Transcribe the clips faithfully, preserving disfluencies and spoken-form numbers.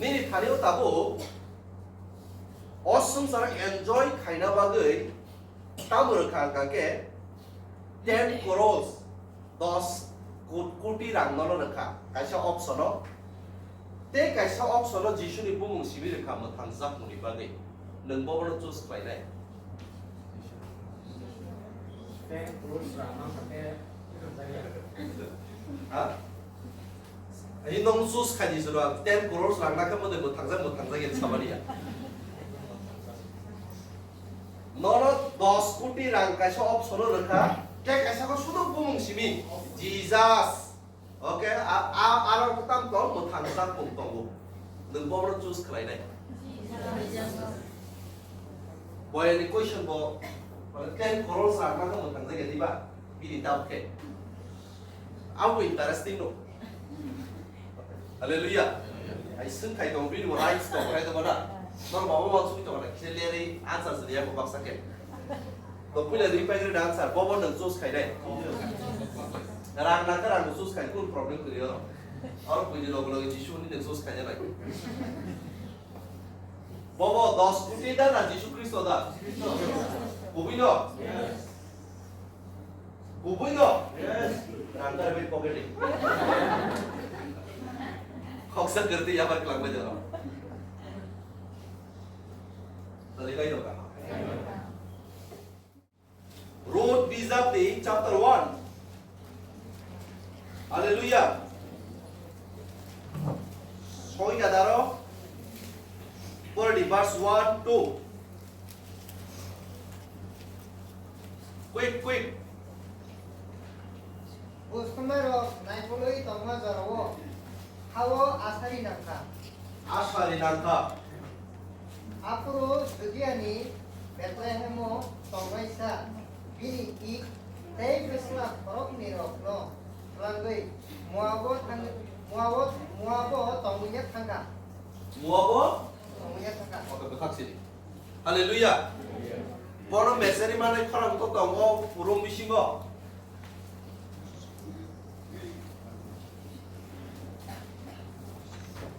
Nini thani o tabuk o swngchar enjoy khaina bagwi tamo rwkha hwnkha khe ten crores, dos ko-, koti rang nono rwkha kaisa option o. Tei kaisa option o Jisuni bumung simi rwkha mwthangjakmungni bagwi. Nwng bobono choose khlainai? Ha? Ai, nwng choose khai di, sura ten crores rang nakhe mode mwthangjak, mwthangjak ya sabani ya. Nono dos koti rang kaisa option o rwkha, tei kaisa khe sudu bumung simi, Jesus. Okay, a, a, aro tam tong mwthangjak mung tongo. Nwng bobono choose khlainai? Boyani question bo, ten crores rang nakhe mwthangjak ya diba? Bini doubt khe. Abo interesting no. Hallelujah. Ai swngthai tong bini bo rights tong khai tong na. Nor baba ma sui tong na kise leri answer jodi ya ko baksa khe. To puila ri pai gre answer bobo nang choose khai dai. Rang na ka rang choose khai kun problem kri yo. Or puila log log Jisu ni nang choose khai dai. Bobo dos koti da na Jisu Kristo da? Kubui no? Kubui no? Yes. Rang kar bai pocket e. Khoksa kerti yabar klang bai jalo. Tadi kai doka. Ruth bijap ni chapter one. Hallelujah. Soi gadaro. Pore di verse one, two. Quick, quick. Bostonai rok naikolwi tongma jorao hao asari nangkha. Asari nangkha. Aphuru Judiani Bethlehemo tongnaisa bini ik tei bwsla khoroknwi rokno twlangwi Moabo thang-, Moabo, Moabo tongwina thangkha. Moabo? Tongwina thangkha. Oke, bwkhak sidi. Hallelujah. Bono mesari manai khorang to tongo Rom bisingo.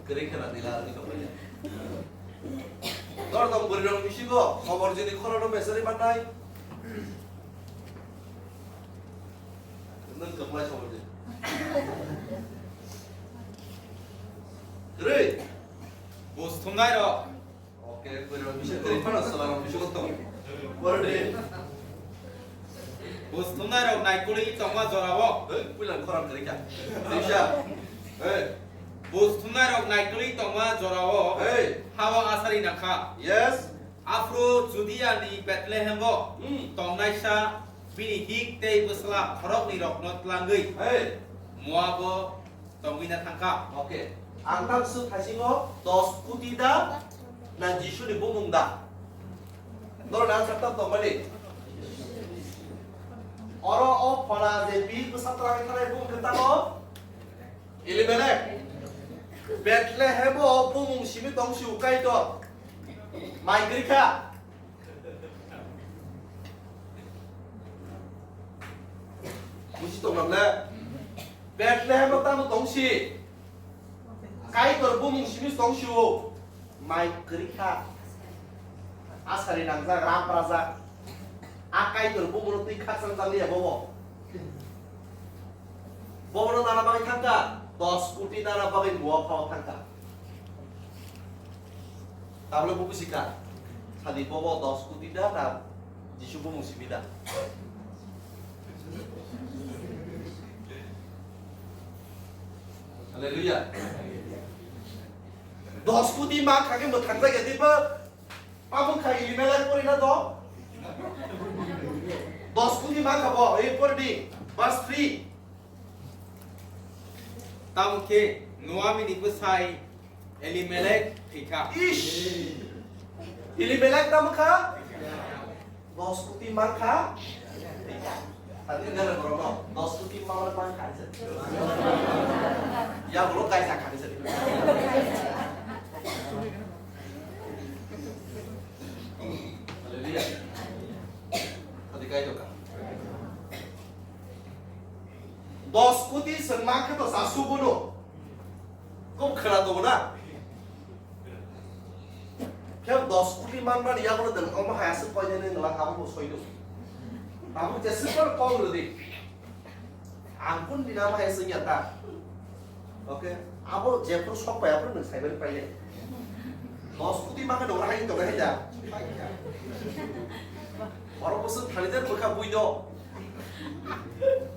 Kwrwi khena dila ani tongmani. Dor tong bwrwi rok bisingo khobor jini khorang to mesari manai. Nung kwplai khobor jini. Kwrwi. Bus thumnai rok. Oke, kwrwi rok bisa kwrwi phano swlang rok bisa kotor. Borde. Bus thumnai rok naikolwi tongma jorao. Hei, puila khorang kwrwi kha. Bisa. Hei. Bus thumnai rok naikolwi tongma jorao. Hei. Hao asari nangkha. Yes. Aphuru Judiani Bethlehemo Hmm. tongnaisa bini hik tei bwsla khoroknwi rokno twlangwi Hei. Moabo tongwina thangkha. Oke. Ang tang swk thaisingo dos koti da na Jisuni bumung da? Norok answer tam tongmani. Oro o phola je bini bwsa twlangwi thanai bumung khe tamo? Elimelek. Bethlehemo bumung simi tong si Kaitor. Mai kwrwi kha. Buji tongmani le? Bethlehemo tamo tong si? Kaitor bumung simi tong si o. Mai kwrwi kha. Asari nangjak, rap rajak. A Kaitor bumungno twi khakchang jak liya bobo. Bobono nana bagwi thangkha, dos koti nana bagwi Moab hao thangkha. Tabole bo busikha, sadi bobo dos koti da na Jisu bumung simi da? Hallelujah. Dos koti ma kha khe mwthang jak ya diba? Abo kha Elimelek pori na do? Dos koti ma kha bo, ei pori di, verse three. Tamo khe Noamini bwsai Elimelek thwikha. Ish! Elimelek tamo kha? Dos koti ma kha? Tadi nere borok no, dos koti ma ma kha se. Ya bolo kaisa kha se. Hallelujah. Tadi kai to ka. Dos koti se ma khe to sasu bono. Kok khela to na. Khe dos koti manmani yago de omo hai aswk koinani ngla abo bo soi do. Abo je swkar kok rwdi. Ang kun dina ma hai swngya ta. Okay, abo jephru sok pai aphru nwng saibai pai le. Dos koti ma khe dong hai dong hai da. Oro bwswk thani der bwkha bui do.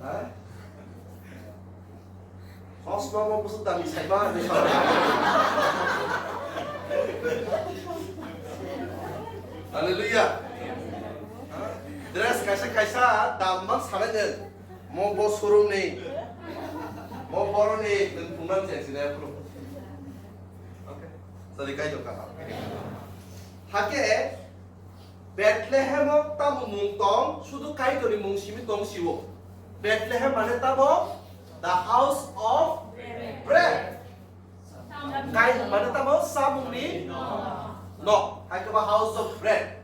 Ha? Chosma bo bwswk dami saiba ni sara. Hallelujah. Dress kaisa kaisa dam bang sanai de. Mo bo showroom ni. Mo boroni nwng phungnang se sini aphuru. Okay. Sorry, kai jokka. Hake Bethlehem o tamo mung tong, sudu Kaitorni mung simi tong sio. Bethlehem mane tamo the house of bread. Kai mane tamo samungni nok. Hai khe ba house of bread.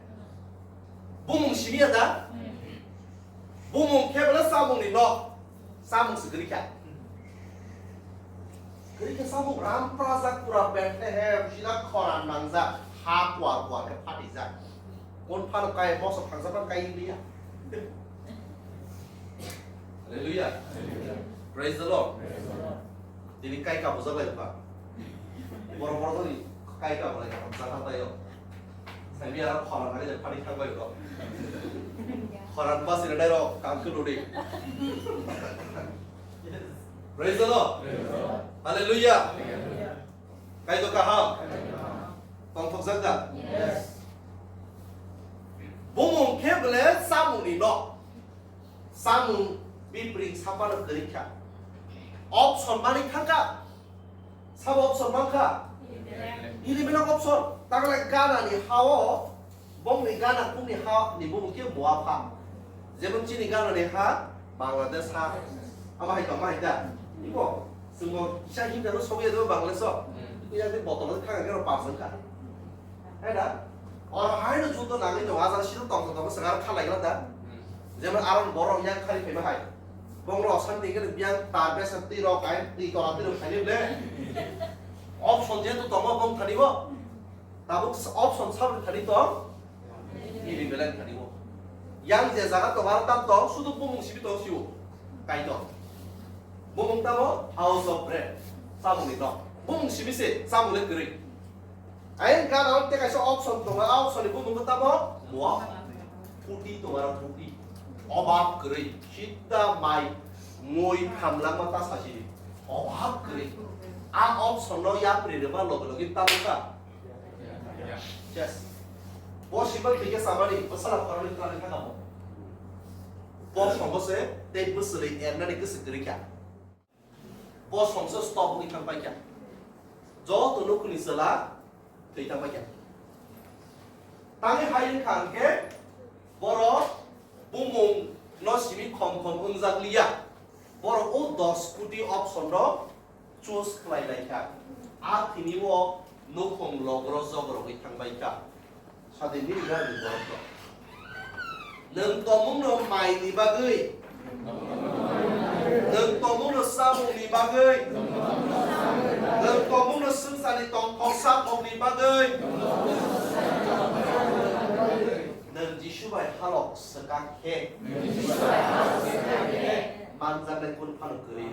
Bumung simi ya da? Bumung khe bole samungni nok. Samung se gri kha. Gri kha samung ram prajak pura Bethlehem sila khoran nangjak ha kuar kuar khe phatijak. Kon phano kai moso thangsa phano kai liya. Hallelujah. Praise the Lord. Tini kai ka bujak lai ba. Boro boro ni kai ka bolai ka hamsa kha tayo. Sami ara khoran hari phani thang bai ko. Khoran bas ina dai ro kam ke lodi. Praise the Lord. Hallelujah. Kai to kaham. Tong thok jak da. Bumung khe bole samung ni no. Samung bipring sapano kwrwi kha. Option mani thangkha. Sabo option mankha? Elimelek option. Tagle Ghana ni hao, bongni Ghana kungni ha ni bumung khe Moab ha. Jemon chini Ghana ni ha, Bangladesh ha. Ama hai tongma hai da. Ibo, chwngbo kisa hinta no sobi ya Bangladesh o. Iya de botol thang khe ro parson kha. Hai da? Oro hai no judo nangwi tongo, ajal sino tongtho tongo, swkang khalai gana da. Jemon aron borok yang khari phaima hai. Bongro osan ni gani biang ta besa twi rok ai, twi tora twi rok khaini le. Option je to tongo bong thani bo. Tabuk option sabri thani tong. Ini belai thani bo. Yang je jaga tongo aro tam tong, sudu bumung sibi tong siu. Kai tong. Bumung tamo house of bread. Samung ni nok. Bumung sibi se, samung le kwrwi. Ayang gana te kaisa option tongo, a option ni bumung tamo Moab. Puti tongo aro puti. Obab kwrwi. Sita mai mui khamlangma ta sasidi. Obab kwrwi. A option no yapri rema loge loge tamo ka. Yes. Bo sibal thike samani, bo sala khorani tani thangamo. Bo songo se, tei bwswlwi ernani kwswk kwrwi kha. Bo songsa stop wngwi thang paikha. Joto nukhungni chwla thwi thang paikha. Tangwi hai wngkha hwnkhe borok bumung no simi khom khom wngjak liya. Borok o dos koti option rok choose khlai laikha. A thini o nukhung logro jogrogwi thang paikha. Sadin ni gari borok rok. Nwng tomung no mai ni bagwi. Nwng tomung no samung ni bagwi. Nwng tomung no swngchar ni tongthok saphok ni bagwi. Nwng Jisu bai halok swkak khe. Manjaknai kunu phano kwrwi.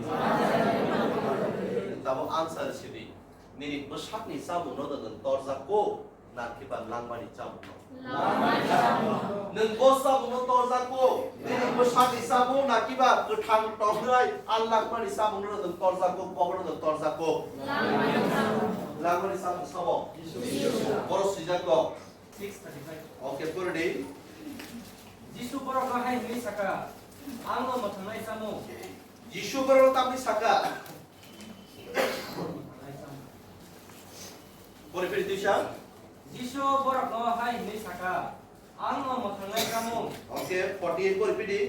Tabuk answer sidi. Nini bwsakni chamungno nwng torjak kho, na kiba langmani chamungno? Langmani chamung. Nwng bo chamungno torjak kho, nini bwsakni chamung na kiba kwthang tongnai a langmani chamungno nwng torjak kho, koborno nwng torjak kho? Langmani chamung. Langmani chamung sabo? Jisu. Boro swijak kho. Six thirty-five. Okay, purdi. Jisu borokno hai hwnwi saka, "Ang no mwthangwi chamung." Jisu borokno tamni saka. Pori piri tuisa. Jisu borokno hai hwnwi saka, "Ang no mwthangwi chamung." Okay, forty-eight pori piri.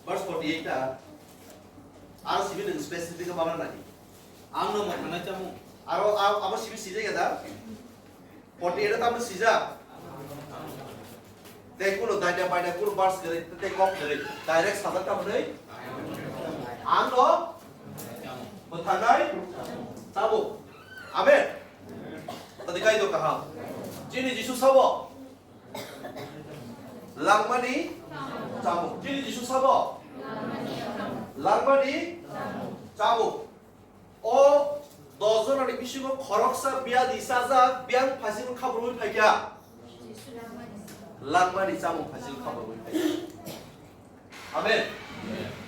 Verse forty-eight ta. Aro simi nwng specific ma nani. Ang no mwthangwi chamung. Aro, aro, abo simi sijak ya da? Forty-eight ta tamo sijak. Tei kuno daida baida kuno verse gari, tei kok gari. Direct sajak tamo nei. Ang no Mwthangnai chamung. Amen. Tadi kaitor kaham. Chini Jisu sabo. Langmani chamung. Chini Jisu sabo. Langmani chamung. O dos jonani bisingo khoroksa biyadi sajak, biyang phaising khabrwi phaikha. Langmani chamung phaising khabrwi phaikha. Amen.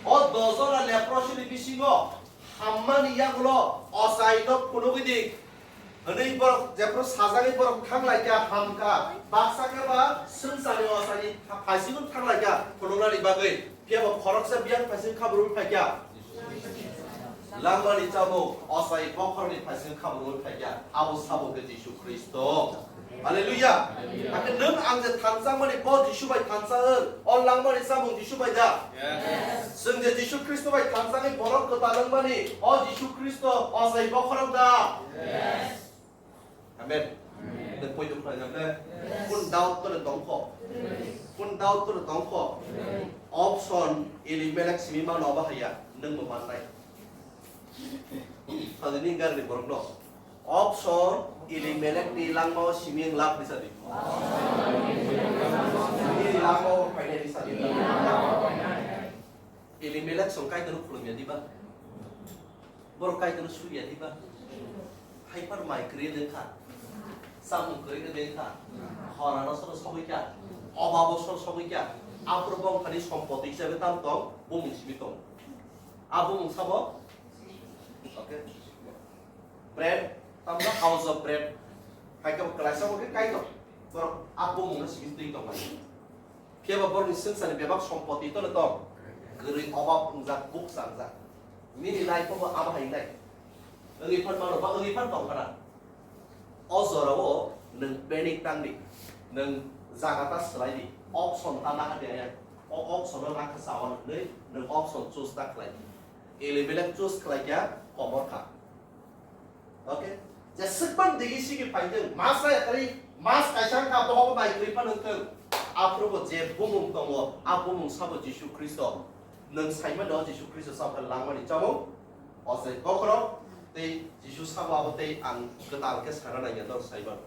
O dos jona leprosini bisingo hammani yagulo ochai no phunugwi di. Hwnwi borok jephru sajagwi borok thanglaikha, hamkha. Baksa khe ba swngcharni ochai phaising thanglaikha phunuknani bagwi. Phiya bo khoroksa biyang phaising khabrwi phaikha. Langmani chamung, ochai bokhorni phaising khabrwi phaikha. Abo sabo khe Jisu Khristo. Hallelujah. Hakhe nwng ang je thansa mani bo Jisu bai thansa wng. O langmani chamung Jisu bai da? Yes. Chwng je Jisu Khristo bai thansa wngwi borok kwtal wngmani o Jisu Khristo ochai bokhorok da? Yes. Amen. Amen. Tei poito khlainang le. Yes. Kun doubt tore tongkho. Yes. Kun doubt tore tongkho. Yes. Option Elimelek simi mano bahaya nwng bo mannai. Sadini garni borok no. Option Elimelek ni langma o simi ang lak ni sadi. Ni langma o phainai ni sadi. Elimelek song kaitor khulumya diba. Borok kaitor suya diba. Haipar mai kwrwi de kha. Samung kwrwi de kha. Hora no soro sogwi kha. Oba bo soro sogwi kha. Apro bongkhani sompoti hisabe tam tong, bumung simi tong. A bumung sabo? Okay. Bread, tamno house of bread. Hai khe bo kwlaisa bo khe kaitor. Borok a bumungno simi twi tong lai. Phiya ba borokni swngcharni bebak sompoti tono tong. Kwrwi obab wngjak, buk changjak. Nini life-o bo abo hai nai. Wngwi phan mano ba wngwi phan tong khna. O jorao nwng panic tang di. Nwng jaga ta swlai di. Option ta naha di aya. O option-o nakha chawan hwnwi nwng option choose ta khlai di. Elimelek choose khlai kha komor kha. Okay? Jeswkban digi sigi phaitwng, mas ya kari, mas kaisa wngkha, bohok bai kwrwi phano wngthwng. Aphuru bo je bumung tongo, a bumung sabo Jisu Khristo. Nwng saimano Jisu Khristo sakha langmani chamung, ochai bokhorok, tei Jisu sabo abo tei ang kwtal khe sana nangya norok saimano.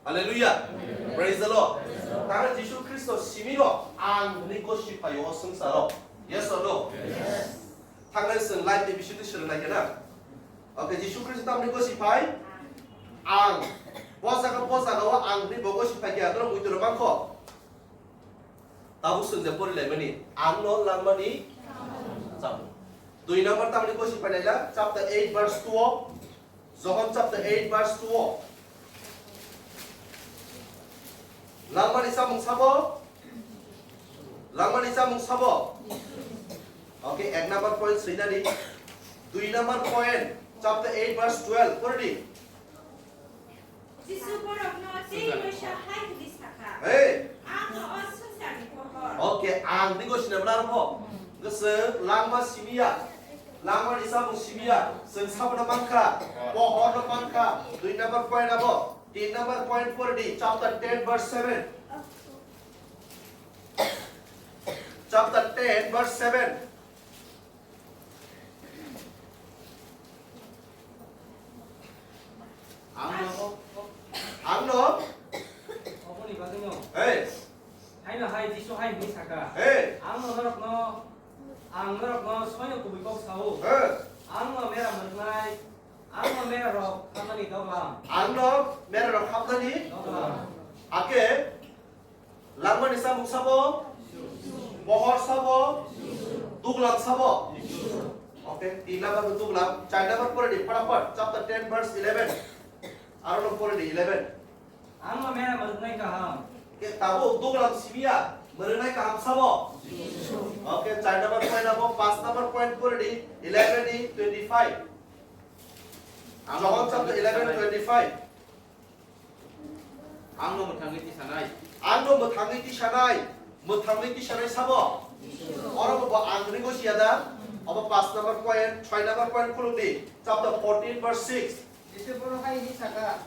Hallelujah. Praise the Lord. Tara Jisu Khristo simino ang hwnwi gosi phaio o swngcharo. Yes or no? Yes. Thangnai chwng life ni bisingtwi swrwng nai khe na. Okay, Jisu Khristo tamni gosi phai? Ang. Bo jaga, bo jaga o ang hwnwi bo gosi phai khe, norok muitu rw mankho. Tabuk chwng je pori lai mani, ang no langmani chamung. Dui number tamni gosi phai laila, chapter eight verse two o. Johon chapter eight verse two o. Langmani chamung sabo? Langmani chamung sabo? Okay, ek number point swinani. Dui number point, chapter eight verse twelve, pori di. Jisu borokno tei waisa hai hwnwi sakha, hey. Ang no o swngcharni pohor. Okay, ang ni gosi na bwla rokho. Gosi langma simiya. Langmani chamung simiya. Chwng sabono mankha. Pohorno mankha. Dui number point abo. Tin number point pori di. Chapter ten verse seven. Chapter ten verse seven. Ang no, ang no. Oboni bagwi no. Hey. Haino hai Jisu hai hwnwi saka. Hey. Ang no norokno, ang norokno soino kubui kok sao. Hey. Ang no mera mwrwknai, ang no mera rok khamani doglam. Ang no mera rok khamani. Doglam. Ake. Langmani chamung sabo? Mohor sabo? Duglam sabo? Okay, tin number bo duglam, char number pore di, phataphot, chapter ten verse eleven. Aro no pore di, eleven. Ang no mera mwrwknai kaham. Ke tabo duglam simiya, mwrwknai kaham sabo? Okay, char number point abo, panch number point pore di, eleven di, twenty-five. John chapter eleven, twenty-five. Ang no mwthangwi tisanai. Ang no mwthangwi tisanai. Mwthangwi tisanai sabo? Oro bo ang hwnwi gosi ya da? Obo panch number point, soi number point khuluk di. Chapter fourteen verse six. Jisu bono hai hwnwi saka,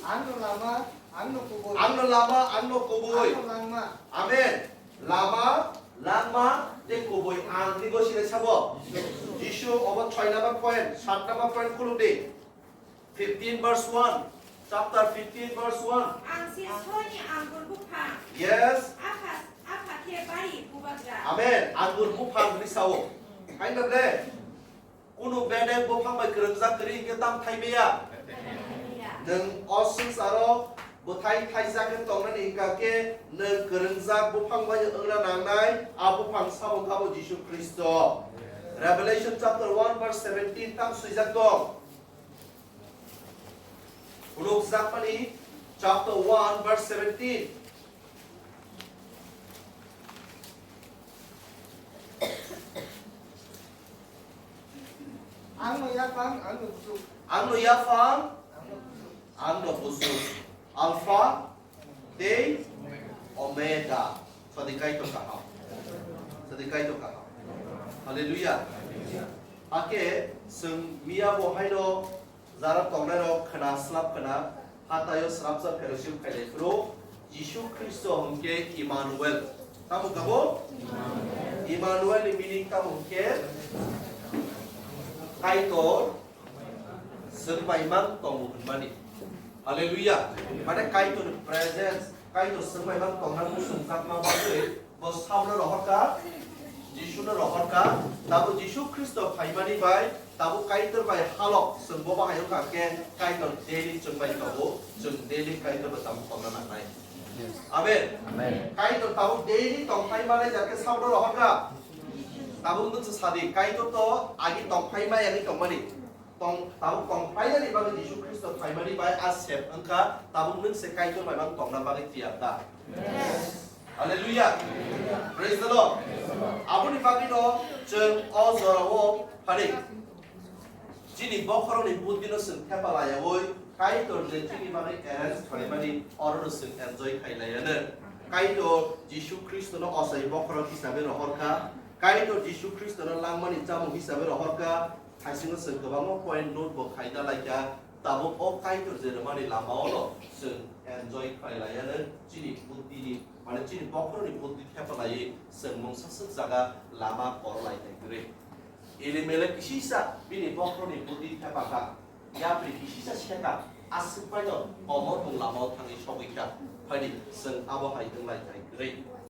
"Ang no lama, ang no kubui." Ang no lama, ang no kubui. Ang no langma. Amen. Lama, Langma tei kubui ang tei gosire sabo. Jisu obo soi number point, sat number point khuluk di. Fifteen verse one, chapter fifteen verse one. Ang si soni anggur buphang. Yes. Apha, apha khe bari bubagra. Amen. Anggur buphang ni sao. Hai na ble? Kunu bedek buphang bai kwrwngjak kwrwi hinkhe tam thai maya. Nwng o swngcharo bwthai thaijak khe tongnani hinkha khe nwng kwrwngjak buphang bai wngna nangnai, a buphang sabo wngkha bo Jisu Khristo. Revelation chapter one verse seventeen tam swijak tong. Phunukjakmani chapter one verse seventeen. Ang no yaphang, ang no buchuk. Ang no yaphang, ang no buchuk. Ang no buchuk. Alpha tei Omega. Sadi Kaitor kaham. Sadi Kaitor kaham. Hallelujah. Hakhe chwng miya bo haino jara tongnai rok khna slap khna hataio srapsa fellowship khailai phuru Jisu Khristo hwnkhe Emmanuel. Tamo kabo? Emmanuel ni meaning tamo hwnkhe Kaitor Chwng bai mang tongo hwnmani. Hallelujah. Mane Kaitor ni presence, Kaitor chwng bai mang tongna muchungjakma bagwi bo Saulno rohorkha, Jisuno rohorkha, tabuk Jisu Khristo phaimani bai tabuk Kaitor bai halok chwng bo bahai wngkha khe Kaitor daily chwng bai tongo, chwng daily Kaitor bai tabuk tongna nangnai. Amen. Amen. Kaitor tabuk daily tongphai manai jar khe Saulno rohorkha. Tabuk nwng se sadi, Kaitor to agi tongphai mai agi tongmani. Tong, tabuk tong phainani bagwi Jisu Khristo phaimani bai a sep wngkha, tabuk nwng se Kaitor bai mang tongna bagwi tiyar da? Hallelujah. Praise the Lord. Aboni bagwi no chwng o jorao phani chini bokhorokni buddhino chwng thepa layaui Kaitor je chini bagwi arrange khlaimani orono chwng enjoy khai laiya no. Kaitor Jisu Khristono ochai bokhorok hisabe rohorkha, Kaitor Jisu Khristono langmani chamung hisabe rohorkha, Haisingo chwng kwbangma point note bo khaida laikha, tabuk o Kaitor je rwmani lama-o no chwng enjoy khlai laiya no chini buddhini, mane chini bokhorokni buddhi thepa laiwi chwng mungsa swk jaga lama kor lai thai kwrwi. Elimelek kisisa bini bokhorokni buddhi thepa kha, yapri kisisa seka aswk bai no komor bung lama-o thangwi sogwi kha, phaidi chwng abo hai wng lai thai kwrwi.